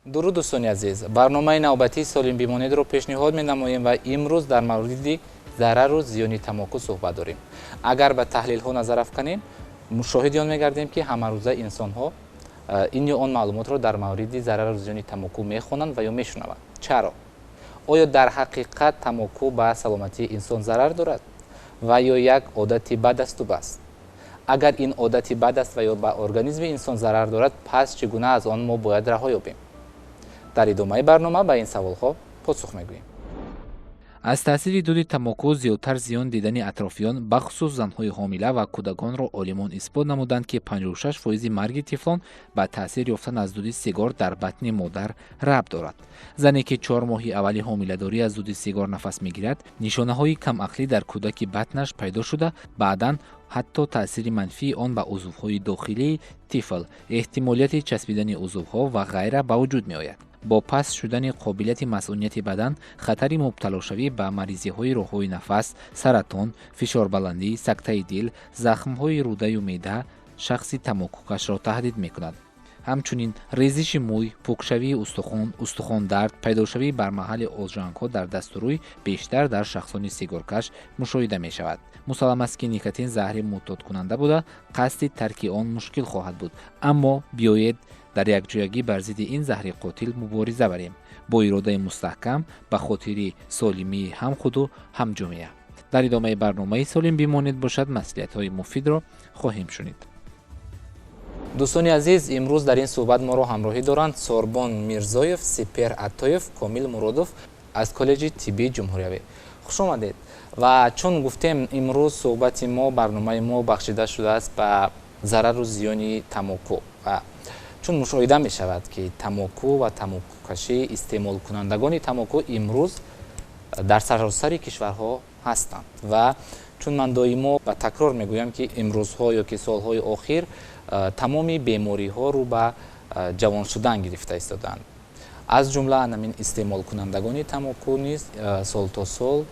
Дуруд, дӯстони азиз! Барномаи навбатии «Солим бимонедро» пешниҳод менамоем ва имрӯз дар мавриди зарару зиёни тамоку суҳбат дорем. Агар ба таҳлилҳо назар афканем, мушоҳиди он мегардем, ки ҳамарӯза инсонҳо ин ё он маълумотро дар мавриди зарару зиёни тамоку мехонанд ва ё мешунаванд. Чаро? Оё дар ҳақиқат тамоку ба саломатии инсон зарар дорад ва ё як одати бад асту бас? Агар ин одати бад аст ва ё ба организми инсон зарар дорад, пас чӣ гуна аз он мо бояд раҳо ёбем? Дар идомаи барнома ба ин саволҳо посух мегӯем. Аз таъсири дуди тамоку зиёдтар зиён дидани атрофиён, бахусус занҳои ҳомила ва кӯдаконро олимон исбот намуданд, ки 56 фоизи марги тифлон ба таъсир ёфтан аз дуди сигор дар батни модар рабт дорад. Зане, ки 4 моҳи аввали ҳомиладорӣ аз дуди сигор нафас мегирад, нишонаҳои камақлӣ дар кӯдаки батнаш пайдо шуда, баъдан ҳатто таъсири манфии он ба узвҳои дохилии тифл, эҳтимолияти часпидани узвҳо ва ғайра ба вуҷуд меояд. Бо паст шудани қобилияти масунияти бадан, хатари мубталошавӣ ба маризиҳои роҳҳои нафас, саратон, фишорбаландӣ, сактаи дил, захмҳои рӯдаю меъда шахси тамокукашро таҳдид мекунад. Ҳамчунин резиши мӯй, пукшавии устухон, устухондард, пайдошавии бармаҳали ожангҳо дар дасту рӯй бештар дар шахсони сигоркаш мушоҳида мешавад. Мусаллам аст, ки никотин заҳри муътодкунанда буда, қасди тарки он мушкил хоҳад буд. Аммо биёед, дар якҷоягӣ бар зидди ин заҳри қотил мубориза барем бо иродаи мустаҳкам, ба хотири солимии ҳам худу ҳам ҷомеа. Дар идомаи барномаи «Солим бимонед» бошад, маслиҳатҳои муфидро хоҳем шунид. Дӯстони азиз, имрӯз дар ин суҳбат моро ҳамроҳӣ доранд Сорбон Мирзоев, Сипер Аттоев, Комил Муродов аз Коллеҷи тиббии ҷумҳуриявӣ. Хуш омадед! Ва чун гуфтем, имрӯз суҳбати мо, барномаи мо бахшида шудааст ба зарару зиёни тамоку. Ва чун мушоҳида мешавад, ки тамоку ва тамокукашӣ, истеъмолкунандагони тамоку имрӯз дар саросари кишварҳо ҳастанд ва чун ман доимо ба такрор мегӯям, ки имрӯзҳо ё ки солҳои охир тамоми бемориҳо рӯ ба ҷавон шудан гирифта истодаанд, аз ҷумла анамин истеъмолкунандагони тамоку низ сол то сол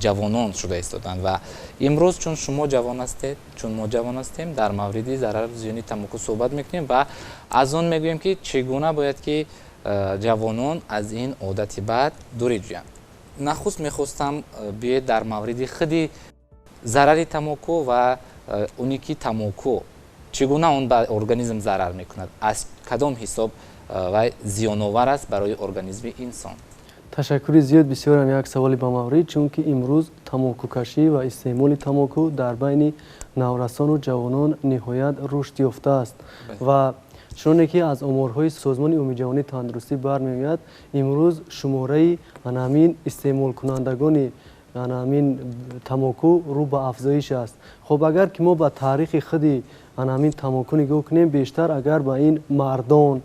ҷавонон шуда истодаанд. Ва имрӯз, чун шумо ҷавон ҳастед, чун мо ҷавон ҳастем, дар мавриди зарару зиёни тамоку суҳбат мекунем ва аз он мегӯем, ки чӣ гуна бояд ки ҷавонон аз ин одати бад дурӣ ҷӯянд. Нахуст мехостам, биёед, дар мавриди худи зарари тамоку ва оне ки тамоку чӣ гуна он ба организм зарар мекунад, аз кадом ҳисоб ва зиёновар аст барои организми инсон. Ташаккури зиёд. Бисёрам як саволи бамаврид, чунки имрӯз тамокукашӣ ва истеъмоли тамоку дар байни наврасону ҷавонон ниҳоят рушд ёфтааст. Ва чуноне ки аз оморҳои Созмони умумиҷаҳонии тандурустӣ бармеояд, имрӯз шумораи анамин истеъмолкунандагони анамин тамоку рӯ ба афзоиш аст. Хуб, агар ки мо ба таърихи худи анамин тамоку нигоҳ кунем, бештар агар ба ин мардон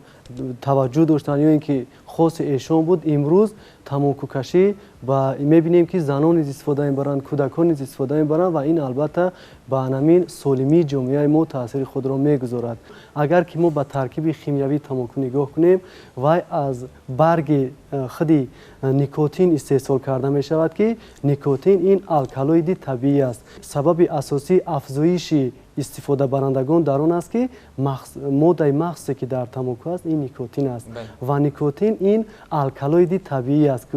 таваҷҷӯҳ доштанд ё ин ки хоси эшон буд, имрӯз тамокукашӣ ба мебинем, ки занон низ истифода мебаранд, кӯдакон низ истифода мебаранд ва ин албатта ба анамин солимии ҷомеаи мо таъсири худро мегузорад. Агар ки мо ба таркиби химиявии тамоку нигоҳ кунем, вай аз барги худи никотин истеҳсол карда мешавад, ки никотин ин алкалоиди табиӣ аст. Сабаби асосии афзоиши истифодабарандагон дар он аст, ки моддаи махсусе, ки дар тамоку аст, ин никотин аст ва никотин ин алкалоиди табиӣ аст,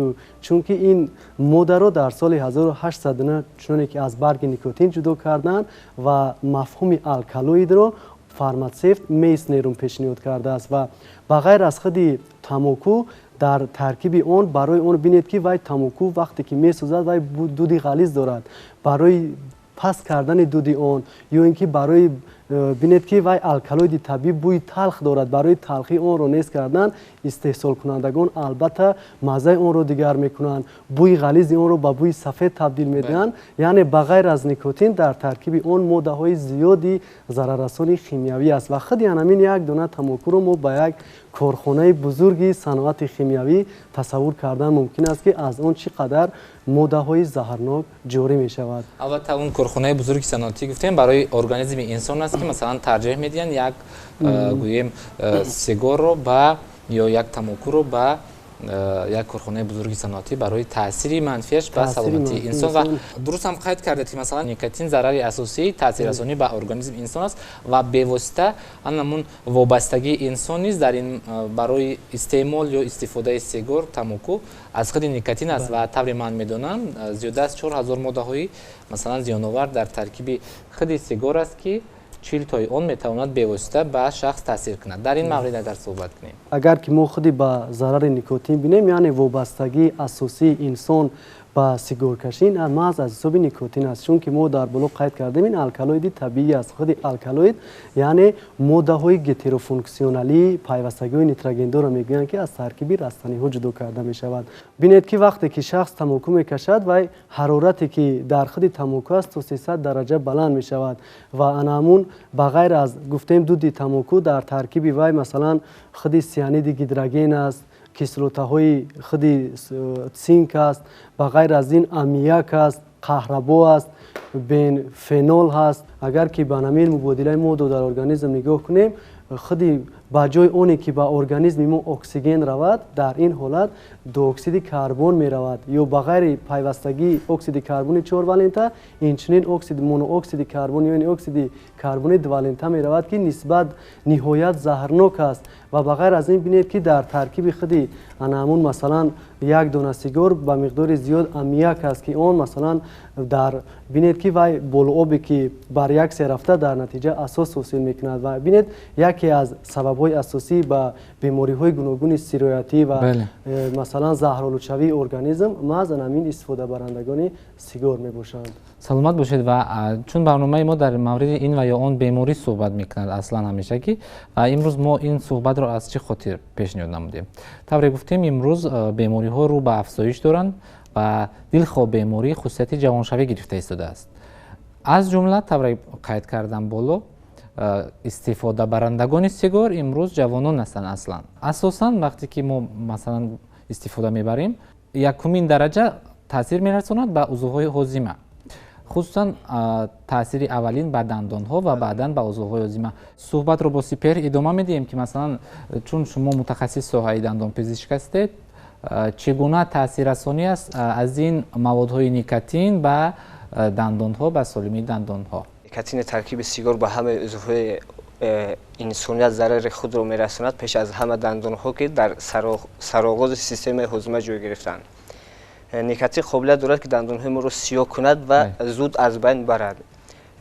чунки ин моддаро дар соли 1809, чуноне ки аз барги никотин ҷудо карданд ва мафҳуми алкалоидро фарматсевт Мейснерум пешниҳод кардааст. Ва ба ғайр аз худи тамоку, дар таркиби он, барои он бинед, ки вай тамоку вақте ки месӯзад, вай дуди ғализ дорад, барои паст кардани дуди он ё ин ки барои бинед, ки вай алкалоиди табиӣ бӯи талх дорад, барои талхии онро нест кардан истеҳсолкунандагон албатта маззаи онро дигар мекунанд, бӯи ғализи онро ба бӯи сафед табдил медиҳанд. Яъне ба ғайр аз никотин дар таркиби он моддаҳои зиёди зараррасони химиявӣ аст ва худи анамин як дона тамокуро мо ба як корхонаи бузурги саноати химиявӣ тасаввур кардан мумкин аст, ки аз он чӣ қадар моддаҳои заҳрнок ҷорӣ мешавад. Албатта, он корхонаи бузурги саноатӣ гуфтем, барои организми инсон аст, ки масалан тарҷеҳ медиҳанд як гӯем сигорро ба ё як тамокуро ба Як корхонаи бузурги саноатӣ барои таъсири манфиаш ба саломатии инсон. Ва дуруст ҳам қайд кардед, ки масалан никотин зарари асосии таъсиррасонӣ ба организми инсон аст ва бевосита ҳамон вобастагии инсон низ дар ин барои истеъмол ё истифодаи сигор, тамоку аз худи никотин аст. Ва тавре ман медонам, зиёда аз 4000 моддаҳои масалан зиёновар дар таркиби худи сигор аст, ки 40 тои он метавонад бевосита ба шахс таъсир кунад. Дар ин маврид агар суҳбат кунем. Агар ки мо худи ба зарари никотин бинем, яъне вобастагии асосии инсон ба сигоркашӣ маҳз аз ҳисоби никотин аст, чунки мо дар боло қайд кардем, ин алкалоиди табиӣ аст. Худи алкалоид, яъне моддаҳои гетерофунксионалии пайвастагиҳои нитрогендорро мегӯянд, ки аз таркиби растаниҳо ҷудо карда мешавад. Бинед, ки вақте ки шахс тамоку мекашад, вай ҳарорате ки дар худи тамоку аст, то 300 дараҷа баланд мешавад. Ва ана ҳамун, ба ғайр аз гуфтем дуди тамоку, дар таркиби вай масалан худи сианиди гидроген аст, кислотаҳои худи цинк аст, ба ғайр аз ин аммиак аст, каҳрабо аст, бенфенол ҳаст. Агар ки ба ҳамин мубодилаи моддо дар организм нигоҳ кунем, худи ба ҷои оне ки ба организми мо оксиген равад, дар ин ҳолат диоксиди карбон меравад, ё ба ғайри пайвастагии оксиди карбони чорвалента, инчунин оксид монооксиди карбон ё оксиди карбони дувалента меравад, ки нисбат ниҳоят заҳрнок аст. Ва ба ғайр аз ин, бинед, ки дар таркиби худи ана ҳамун масалан як дона сигор ба миқдори зиёд аммиак аст, ки он масалан дар бинед, ки вай болообе ки ба реаксия рафта, дар натиҷа асос ҳосил мекунад. Ва бинед, яке аз сабабҳои асосӣ ба бемориҳои гуногуни сироятӣ ва масалан заҳролудшавии организм маҳз ҳамин истифодабарандагони сигор мебошанд. Саломат бошед. Ва чун барномаи мо дар мавриди ин ва ё он беморӣ суҳбат мекунад аслан ҳамешагӣ, ва имрӯз мо ин суҳбатро аз чӣ хотир пешниҳод намудем? Тавре гуфтем, имрӯз бемориҳо рӯ ба афзоиш доранд ва дилхоҳ беморӣ хусусияти ҷавоншавӣ гирифта истодааст. Аз ҷумла, тавре қайд кардам боло, истифодабарандагони сигор имрӯз ҷавонон ҳастанд. Аслан асосан вақте ки мо масалан истифода мебарем, якумин дараҷа таъсир мерасонад ба узвҳои ҳозима, хусусан таъсири аввалин ба дандонҳо ва баъдан ба узвҳои ҳозима. Суҳбатро бо Сипер идома медиҳем, ки масалан чун шумо мутахассис соҳаи дандонпизишк ҳастед, чӣ гуна таъсиррасонӣ аст аз ин маводҳои никотин ба дандонҳо, ба солимии дандонҳо? Никотини таркиби сигор ба ҳамаи узвҳои инсоният зарари худро мерасонад, пеш аз ҳама дандонҳо, ки дар сароғози системаи ҳозима ҷой гирифтаанд. Никотин қобилият дорад, ки дандонҳои моро сиёҳ кунад ва зуд аз байн барад.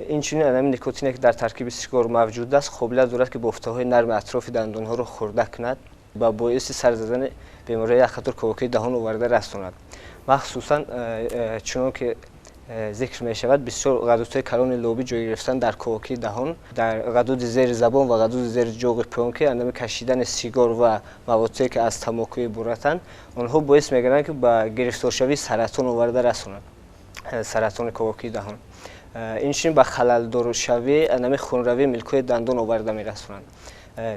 Инчунин ҳамин никотине, ки дар таркиби сигор мавҷуд аст, қобилият дорад, ки бофтаҳои нарми атрофи дандонҳоро хурда кунад ва боиси сар задани бемориҳои якқатор ковокии даҳон оварда расонад. Махсусан, чунон ки зикр мешавад, бисёр ғадудҳои калони лаъобӣ ҷой гирифтан дар ковокии даҳон, дар ғадуди зери забон ва ғадуди зери ҷоғи поён, ки ҳангоми кашидани сигор ва маводҳое, ки аз тамоку иборатанд, онҳо боис мегарданд, ки ба гирифторшавии саратон оварда расонад, саратони ковокии даҳон. Инчунин ба халалдоршавии ҳамин хунравии милкҳои дандон оварда мерасонанд.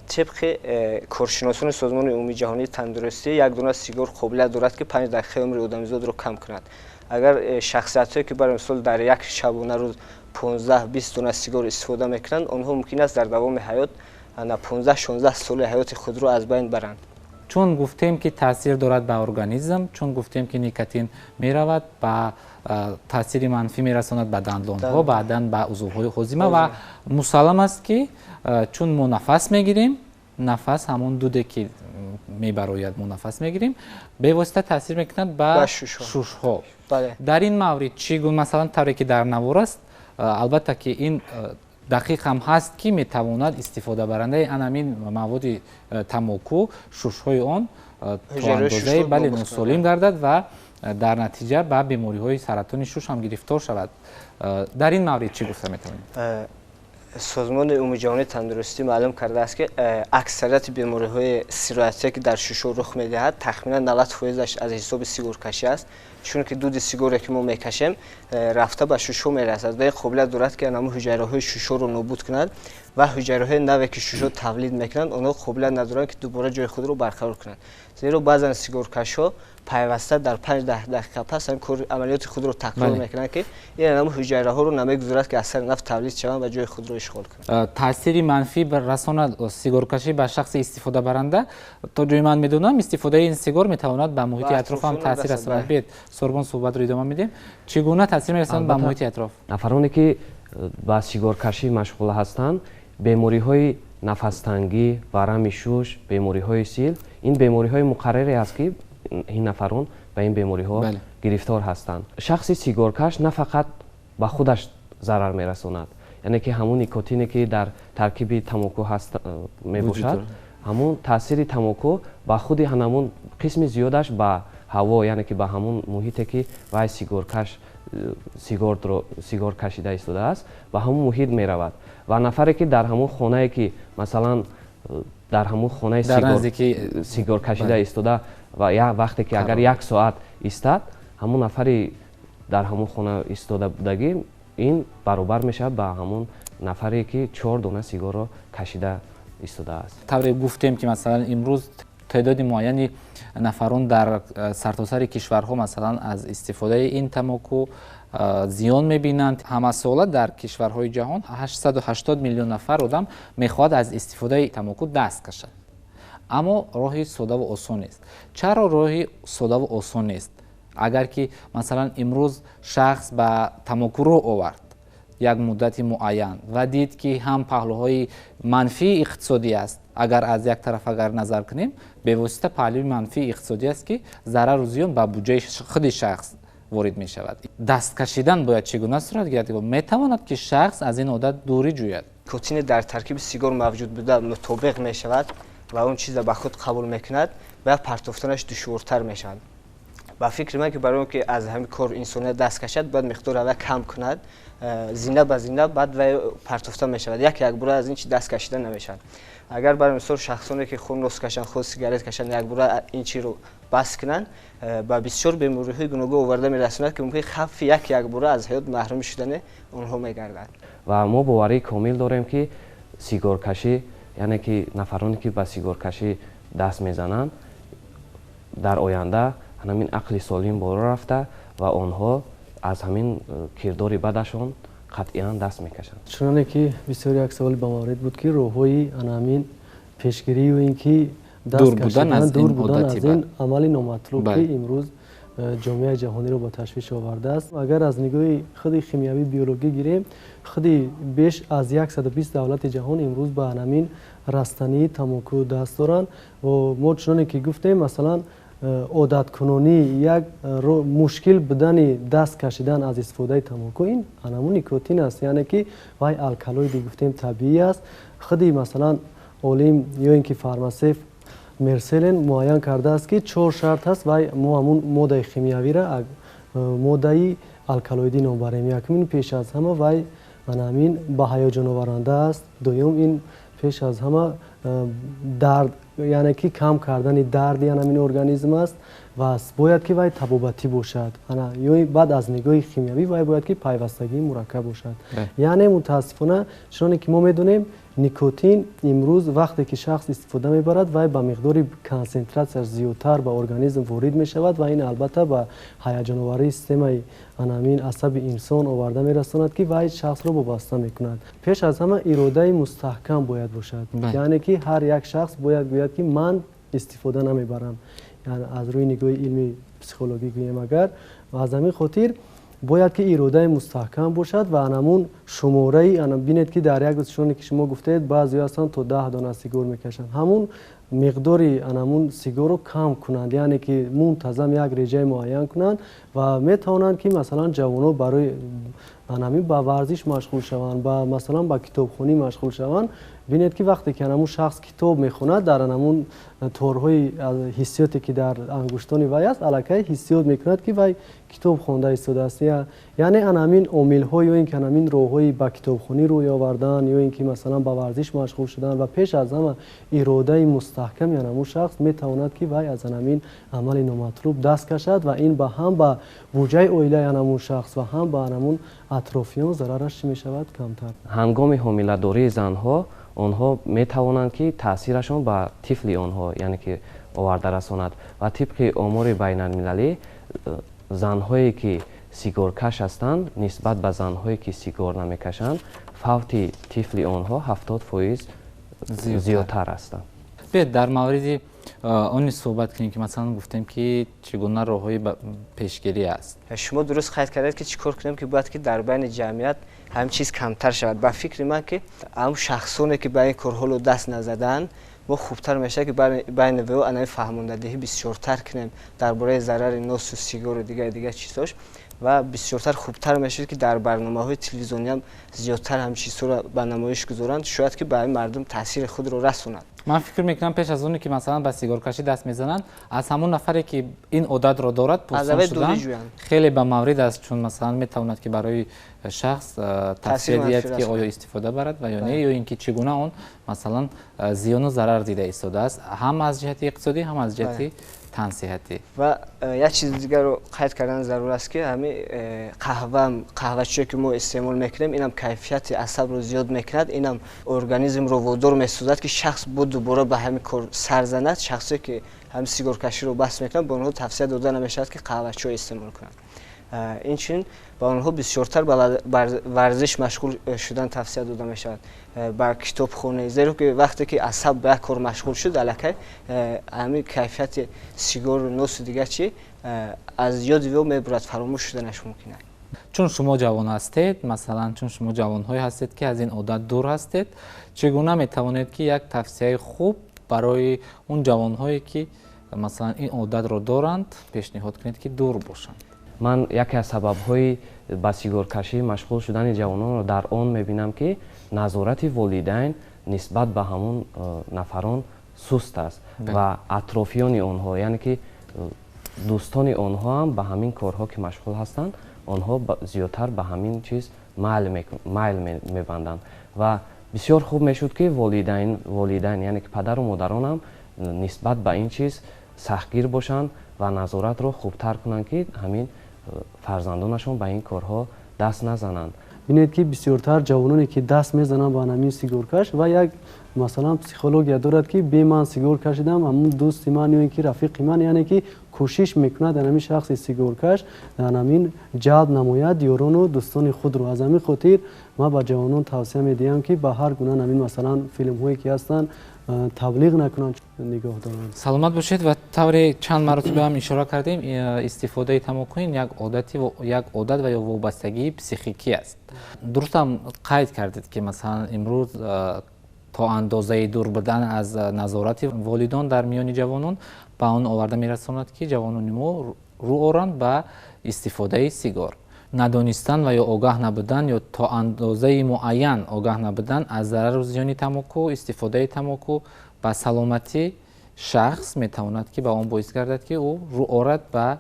Тибқи коршиносони Созмони Умумии Ҷаҳонии Тандурустӣ, як дона сигор қобилият дорад, ки 5 дақиқаи умри одамизодро кам кунад. Агар шахсиятҳое, ки барои мисол дар як шабона рӯз 15-20 дона сигор истифода мекунанд, онҳо мумкин аст дар давоми ҳаёт 15-16 соли ҳаёти худро аз байн баранд. Чун гуфтем, ки таъсир дорад ба организм, чун гуфтем, ки никотин меравад, ба таъсири манфӣ мерасонад ба дандонҳо, баъдан ба узвҳои ҳозима, ва мусаллам аст, ки чун мо нафас мегирем, нафас ҳамон дуде ки мебарояд, мо нафас мегирем, бевосита таъсир мекунад ба шушҳо. Дар ин маврид чӣ гуна, масалан тавре ки дар навор аст, албатта ки ин дақиқ ҳам ҳаст, ки метавонад истифодабарандаи анамин маводи тамоку шушҳои он то андозаи бале носолим гардад ва дар натиҷа ба бемориҳои саратони шуш ҳам гирифтор шавад. Дар ин маврид чӣ гуфта метавонед? Созмони Умумиҷаҳонии Тандурустӣ маълум кардааст, ки аксарияти бемориҳои сироятие, ки дар шушҳо рух медиҳад, тахминан 90 фоизаш аз ҳисоби сигоркашӣ аст, чунки дуди сигоре, ки мо мекашем, рафта ба шушҳо мерасад ва ин қобилият дорад, ки ҳамон ҳуҷайраҳои шушҳоро нобуд кунад. Ва ҳуҷайраҳои наве, ки шушҳо тавлид мекунанд, онҳо қобилият надоранд, ки дубора ҷои худро барқарор кунанд. Зеро баъзан сигоркашҳо пайваста дар 5-10 дақиқа пас ҳамин кори амалиёти худро такрор мекунанд, ки ин ҳамон ҳуҷайраҳоро намегузорад, ки аз сари нав тавлид шаванд ва ҷои худро ишғол кунанд. Таъсири манфӣ расонад сигоркашӣ ба шахси истифодабаранда. То ҷои ман медонам, истифодаи ин сигор метавонад ба муҳити атроф ҳам таъсир расонад. Биёед, Сорбон, суҳбатро идома медиҳем. Чӣ гуна таъсир мерасонад ба муҳити атроф? Нафароне, ки ба сигоркашӣ машғул ҳастанд, бемориҳои нафастангӣ, варами шуш, бемориҳои сил, ин бемориҳои муқарраре аст, ки ин нафарон ба ин бемориҳо гирифтор ҳастанд. Шахси сигоркаш на фақат ба худаш зарар мерасонад, яъне ки ҳамун никотине, ки дар таркиби тамоку ҳаст мебошад, ҳамун таъсири тамоку ба худи ҳамун қисми зиёдаш ба ҳаво, яъне ки ба ҳамун муҳите, ки вай сигоркаш сигор кашида истодааст, ба ҳамун муҳит меравад. Ва нафаре, ки дар ҳамун хонае, ки масалан дар ҳамун хонаи сигор кашида истода ва як вақте ки агар як соат истад, ҳамун нафари дар ҳамун хона истода будагӣ, ин баробар мешавад ба ҳамун нафаре, ки 4 дона сигорро кашида истодааст. Тавре гуфтем, ки масалан имрӯз теъдоди муайяни нафарон дар сартосари кишварҳо масалан аз истифодаи ин тамоку зиён мебинанд. Ҳамасола дар кишварҳои ҷаҳон 880 миллион нафар одам мехоҳад аз истифодаи тамоку даст кашад, аммо роҳи содаву осон нест. Чаро роҳи содаву осон нест? Агар ки масалан имрӯз шахс ба тамоку рӯ овард як муддати муайян ва дид, ки ҳам паҳлӯҳои манфии иқтисодӣ аст, агар аз як тараф агар назар кунем, бевосита паҳлӯи манфии иқтисодӣ аст, ки зарару зиён ба буҷаи худи шахс ворид мешавад. Даст кашидан бояд чӣ гуна сурат гирад? Метавонад, ки шахс аз ин одат дурӣ ҷӯяд? Никотине дар таркиби сигор мавҷуд буда мутобиқ мешавад ва он чиза ба худ қабул мекунад ва партофтанаш душвортар мешавад. Ба фикри ман, ки барои он ки аз ҳамин кор инсоният даст кашад, бояд миқдори ава кам кунад, зина ба зина, баъд вай партофта мешавад. Як якбора аз ин чи даст кашида намешавад. Агар барои мисол шахсоне, ки худ нос кашанд, худ сигарет кашанд, якбора ин чиро бас кунанд, ба бисёр бемориҳои гуногун оварда мерасонад, ки мумкин хавфи як якбора аз ҳаёт маҳрум шудани онҳо мегардад. Ва мо боварии комил дорем, ки сигоркашӣ, яъне ки нафароне, ки ба сигоркашӣ даст мезананд, дар оянда ҳамин ақли солим боло рафта ва онҳо аз ҳамин кирдори бадашон қатъиян даст мекашанд. Чуноне ки бисёр як саволи ба маврид буд, ки роҳҳои ана ҳамин пешгирию ин ки даст кашидан, дур будан аз ин амали номатлуб, ки имрӯз ҷомеаи ҷаҳониро ба ташвиш овардааст. Агар аз нигоҳи худи химиявӣ биологӣ гирем, худи беш аз 120 давлати ҷаҳон имрӯз ба ҳамин растании тамоку даст доранд. Ва мо чуноне ки гуфтем, масалан одаткунонӣ, як мушкил будани даст кашидан аз истифодаи тамоку ин анамун никотин аст, яъне ки вай алкалоиди гуфтем табиӣ аст. Худи масалан олим ё ин ки фармасевт Мерселен муайян кардааст, ки чор шарт ҳаст, вай мо ҳамун моддаи химиявиро моддаи алкалоидӣ ном барем. Якумин, пеш аз ҳама вай ана ҳамин ба ҳаяҷоноваранда аст. Дуюм, ин пеш аз ҳама дард, яъне ки кам кардани дарди ҳамин организм аст ва бояд ки вай табобатӣ бошад. Ё баъд аз нигоҳи химиявӣ вай бояд ки пайвастагии мураккаб бошад. Яъне мутаассифона, чуноне ки мо медонем, никотин имрӯз вақте ки шахс истифода мебарад, вай ба миқдори консентратсияш зиёдтар ба организм ворид мешавад ва ин албатта ба ҳаяҷоноварии системаи анамин асаби инсон оварда мерасонад, ки вай шахсро вобаста мекунад. Пеш аз ҳама иродаи мустаҳкам бояд бошад, яъне ки ҳар як шахс бояд гӯяд, ки ман истифода намебарам. Аз рӯи нигоҳи илми психологӣ гӯем агар, аз ҳамин хотир бояд ки иродаи мустаҳкам бошад ва анамун шумораи, бинед, ки дар як рӯз, чуноне ки шумо гуфтед, баъзеҳо ҳастанд, то 10 дона сигор мекашанд, ҳамун миқдори анамун сигорро кам кунанд, яъне ки мунтазам як реҷаи муайян кунанд. Ва метавонанд, ки масалан ҷавонон барои анамин ба варзиш машғул шаванд, ба масалан ба китобхонӣ машғул шаванд. Бинед, ки вақте ки анамун шахс китоб мехонад, дар анамун торҳои ҳиссиёте, ки дар ангуштони вай аст, аллакай ҳиссиёт мекунад, ки вай китоб хонда истодааст. Яъне анамин омилҳо ё ин ки анамин роҳҳои ба китобхонӣ рӯй овардан, ё ин ки масалан ба варзиш машғул шудан ва пеш аз ҳама иродаи мустаҳкам. мустаҳками ҳамун шахс метавонад, ки вай аз ҳамин амали номатлуб даст кашад ва ин ба ҳам ба буҷаи оилаи ҳамун шахс ва ҳам ба ҳамун атрофиён зарараш чӣ мешавад? Камтар. Ҳангоми ҳомиладории занҳо онҳо метавонанд, ки таъсирашон ба тифли онҳо, яъне ки оварда расонад. Ва тибқи омори байналмилалӣ, занҳое ки сигоркаш ҳастанд, нисбат ба занҳое ки сигор намекашанд, фавти тифли онҳо 70% зиёдтар ҳастанд. Биёед, дар мавриди он суҳбат кунем, ки масалан гуфтем, ки чӣ гуна роҳҳои пешгирӣ аст. Шумо дуруст қайд кардед, ки чӣ кор кунем, ки бояд ки дар байни ҷамъият ҳамин чиз камтар шавад. Ба фикри ман, ки ҳамн шахсоне ки ба ин кор ҳоло даст назадаанд, мо хубтар мешавад, ки байни вео анаи фаҳмондадиҳӣ бисёртар кунем дар бораи зарари носу сигору дигар дигар чизҳош, ва бисёртар хубтар мешавад, ки дар барномаҳои телевизиониам зиёдтар ҳам чизҳоро ба намоиш гузоранд, шояд ки ба ин мардум таъсири худро расонад. Ман фикр мекунам, пеш аз оне ки масалан ба сигоркашӣ даст мезананд, аз ҳамон нафаре ки ин одатро дорад пурсон шудан хеле ба маврид аст, чун масалан метавонад, ки барои шахс тавсия диҳад, ки оё истифода барад ва ё не, ё ин ки чӣ гуна он масалан зиёну зарар дида истодааст, ҳам аз ҷиҳати иқтисодӣ, ҳам аз ҷиҳати тансиҳатӣ. Ва як чизи дигарро қайд кардан зарур аст, ки ҳами қаҳва, қаҳвачое ки мо истеъмол мекунем, инам кайфияти асабро зиёд мекунад, инам организмро водор месозад, ки шахс бо дубора ба ҳамин кор сар занад. Шахсое ки ҳамин сигоркаширо бас мекунанд, ба онҳо тавсия дода намешавад, ки қаҳвачой истеъмол кунанд. Инчунин ба онҳо бисёртар ба варзиш машғул шудан тавсия дода мешавад, ба китобхонӣ, зеро ки вақте ки асаб ба як кор машғул шуд, аллакай ҳамин кайфияти сигору носу дигар чи аз ёди ӯ мебурад, фаромӯш шуданаш мумкин аст. Чун шумо ҷавон ҳастед, масалан, чун шумо ҷавонҳое ҳастед, ки аз ин одат дур ҳастед, чӣ гуна метавонед, ки як тавсияи хуб барои он ҷавонҳое, ки масалан ин одатро доранд, пешниҳод кунед, ки дур бошанд? Ман яке аз сабабҳои ба сигоркашӣ машғул шудани ҷавононро дар он мебинам, ки назорати волидайн нисбат ба ҳамон нафарон суст аст ва атрофиёни онҳо, яъне ки дӯстони онҳо ҳам ба ҳамин корҳо ки машғул ҳастанд, онҳо зиёдтар ба ҳамин чиз майл мебанданд. Ва бисёр хуб мешуд, ки волидайн, яъне ки падару модаронам нисбат ба ин чиз сахтгир бошанд ва назоратро хубтар кунанд, ки ҳамин фарзандонашон ба ин корҳо даст назананд. Бинед, ки бисёртар ҷавононе ки даст мезананд ба ҳамин сигоркаш, ва як масалан психология дорад, ки бе ман сигор кашидам, ҳамун дӯсти ман ё ин ки рафиқи ман, яъне ки кӯшиш мекунад дар ҳамин шахси сигоркаш дар ҳамин ҷалб намояд ёрону дӯстони худро. Аз ҳамин хотир ман ба ҷавонон тавсия медиҳам, ки ба ҳар гуна ҳамин масалан филмҳое ки ҳастанд, таблиғ накунанд, нигоҳ доранд. Саломат бошед. Ва тавре чанд маротиба ҳам ишора кардем, истифодаи тамоку ин як одат ва ё вобастагии психикӣ аст. Дурустам қайд кардед, ки масалан имрӯз то андозаи дур будан аз назорати волидон дар миёни ҷавонон ба он оварда мерасонад, ки ҷавонони мо рӯ оранд ба истифодаи сигор. Надонистан ва ё огаҳ набудан, ё то андозаи муайян огаҳ набудан аз зарару зиёни тамоку, истифодаи тамоку ба саломатӣ шахс метавонад, ки ба он боис гардад, ки ӯ рӯ орад ба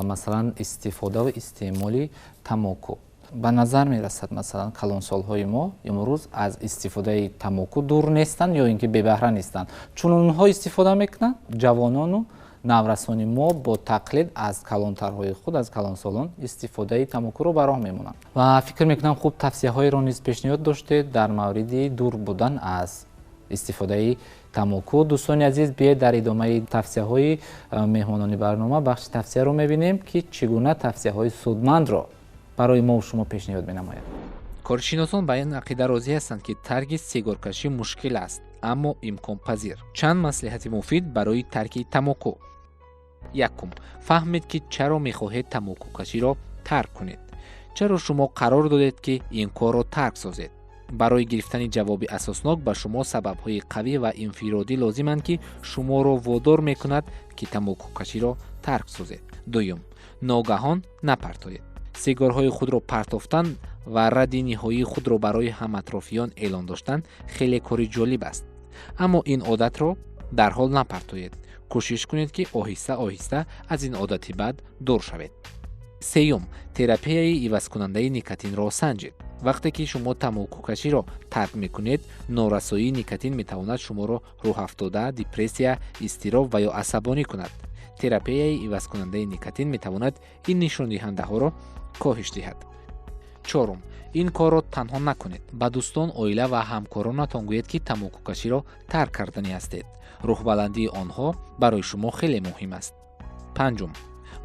масалан истифода ва истеъмоли тамоку. Ба назар мерасад, масалан калонсолҳои мо имрӯз аз истифодаи тамоку дур нестанд ё ин ки бебаҳра нестанд, чун онҳо истифода мекунанд, ҷавонону наврасони мо бо тақлид аз калонтарҳои худ, аз калонсолон, истифодаи тамокуро ба роҳ мемонанд. Ва фикр мекунам, хуб тавсияҳоеро низ пешниҳод доштед дар мавриди дур будан аз истифодаи тамоку. Дӯстони азиз, биёед, дар идомаи тавсияҳои меҳмонони барнома бахши тавсияро мебинем, ки чӣ гуна тавсияҳои судмандро барои мо шумо пешниҳод менамояд. Коршиносон ба ин ақида розӣ ҳастанд, ки тарки сигоркашӣ мушкил аст, аммо имконпазир. Чанд маслиҳати муфид барои тарки тамоку. Якум, фаҳмед, ки чаро мехоҳед тамокукаширо тарк кунед. Чаро шумо қарор додед, ки ин корро тарк созед? Барои гирифтани ҷавоби асоснок ба шумо сабабҳои қавӣ ва инфиродӣ лозиманд, ки шуморо водор мекунад, ки тамокукаширо тарк созед. Дуюм, ногаҳон напартоед. Сигорҳои худро партофтан ва радди ниҳоии худро барои ҳаматрофиён эълон доштан хеле кори ҷолиб аст, аммо ин одатро дарҳол напартоед. Кӯшиш кунед, ки оҳиста оҳиста аз ин одати бад дур шавед. Сеюм, терапияи ивазкунандаи никотинро санҷед. Вақте ки шумо тамокукаширо тарк мекунед, норасоии никотин метавонад шуморо рӯҳафтода, депрессия, изтироб ва ё асабонӣ кунад. Терапияи ивазкунандаи никотин метавонад ин нишондиҳандаҳоро коҳиш диҳад. Чорум, ин корро танҳо накунед. Ба дӯстон, оила ва ҳамкоронатон гӯед, ки тамокукаширо тарк карданӣ ҳастед. Рӯҳбаландии онҳо барои шумо хеле муҳим аст. Панҷум,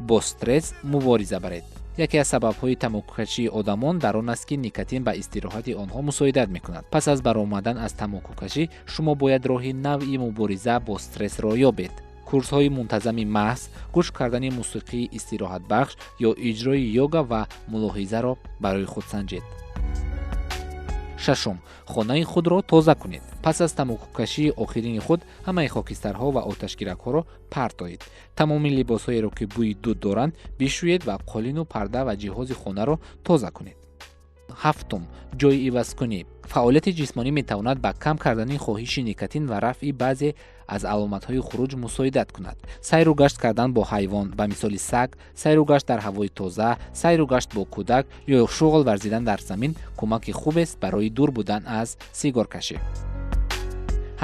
бо стресс мубориза баред. Яке аз сабабҳои тамокукашии одамон дар он аст, ки никотин ба истироҳати онҳо мусоидат мекунад. Пас аз баромадан аз тамокукашӣ шумо бояд роҳи навъи мубориза бо стрессро ёбед. Курсҳои мунтазами маҳз, гӯш кардани мусиқии истироҳатбахш ё иҷрои йога ва мулоҳизаро барои худ санҷед. Шашум, хонаи худро тоза кунед. Пас аз тамокукашии охирини худ ҳамаи хокистарҳо ва оташгиракҳоро партоед. Тамоми либосҳоеро, ки бӯи дуд доранд, бишӯед ва қолину парда ва ҷиҳози хонаро тоза кунед. Ҳафтум, ҷойи ивазкунӣ. Фаъолияти ҷисмонӣ метавонад ба кам кардани хоҳиши никотин ва рафъи баъзе аз аломатҳои хуруҷ мусоидат кунад. Сайру гашт кардан бо ҳайвон, ба мисоли саг, сайру гашт дар ҳавои тоза, сайру гашт бо кӯдак ё шуғл варзидан дар замин кӯмаки хубест барои дур будан аз сигоркашӣ.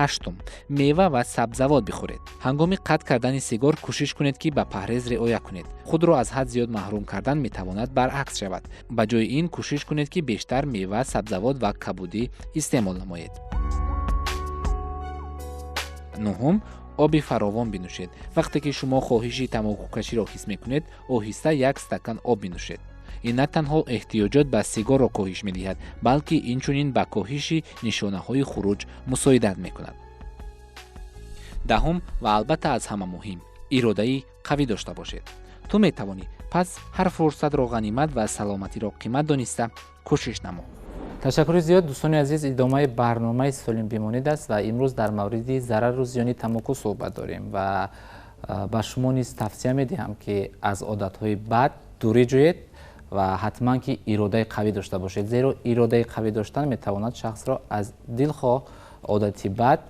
Ҳаштум, мева ва сабзавот бихӯред. Ҳангоми қатъ кардани сигор кӯшиш кунед, ки ба парҳез риоя кунед. Худро аз ҳад зиёд маҳрум кардан метавонад баръакс шавад. Ба ҷои ин кӯшиш кунед, ки бештар мева, сабзавот ва кабудӣ истеъмол намоед. Нуҳум, оби фаровон бинӯшед. Вақте ки шумо хоҳиши тамокукаширо ҳис мекунед, оҳиста як стакан об бинӯшед. Ин на танҳо эҳтиёҷот ба сигорро коҳиш медиҳад, балки инчунин ба коҳиши нишонаҳои хуруҷ мусоидат мекунад. Даҳум ва албатта аз ҳама муҳим, иродаи қавӣ дошта бошед. Ту метавонӣ, пас ҳар фурсатро ғанимат ва саломатиро қимат дониста кӯшиш намо. Ташаккури зиёд, дӯстони азиз. Идомаи барномаи солим бимонед аст ва имрӯз дар мавриди зарару зиёни тамоку суҳбат дорем ва ба шумо низ тавсия медиҳам, ки аз одатҳои бад дурӣ ҷӯед ва ҳатман ки иродаи қавӣ дошта бошед, зеро иродаи қавӣ доштан метавонад шахсро аз дилхоҳ одати бад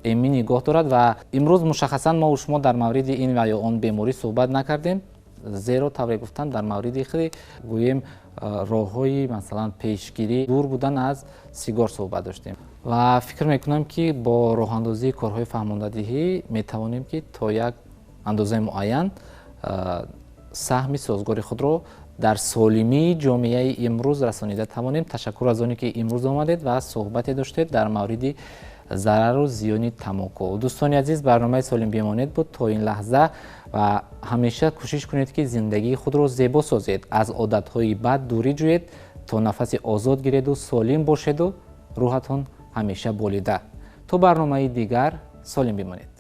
эмин нигоҳ дорад. Ва имрӯз мушаххасан мо шумо дар мавриди ин ва ё он беморӣ суҳбат накардем, зеро тавре гуфтан дар мавриди хеле гӯем роҳҳои масалан пешгирӣ, дур будан аз сигор суҳбат доштем ва фикр мекунам, ки бо роҳандозии корҳои фаҳмондадиҳӣ метавонем, ки то як андозаи муайян саҳми созгори худро дар солимии ҷомеаи имрӯз расонида тавонем. Ташаккур аз оне, ки имрӯз омадед ва суҳбате доштед дар мавриди зарару зиёни тамоку. Дӯстони азиз, барномаи солим бимонед буд то ин лаҳза ва ҳамеша кӯшиш кунед, ки зиндагии худро зебо созед, аз одатҳои бад дурӣ ҷӯед, то нафаси озод гиреду солим бошеду рӯҳатон ҳамеша болида. То барномаи дигар солим бимонед.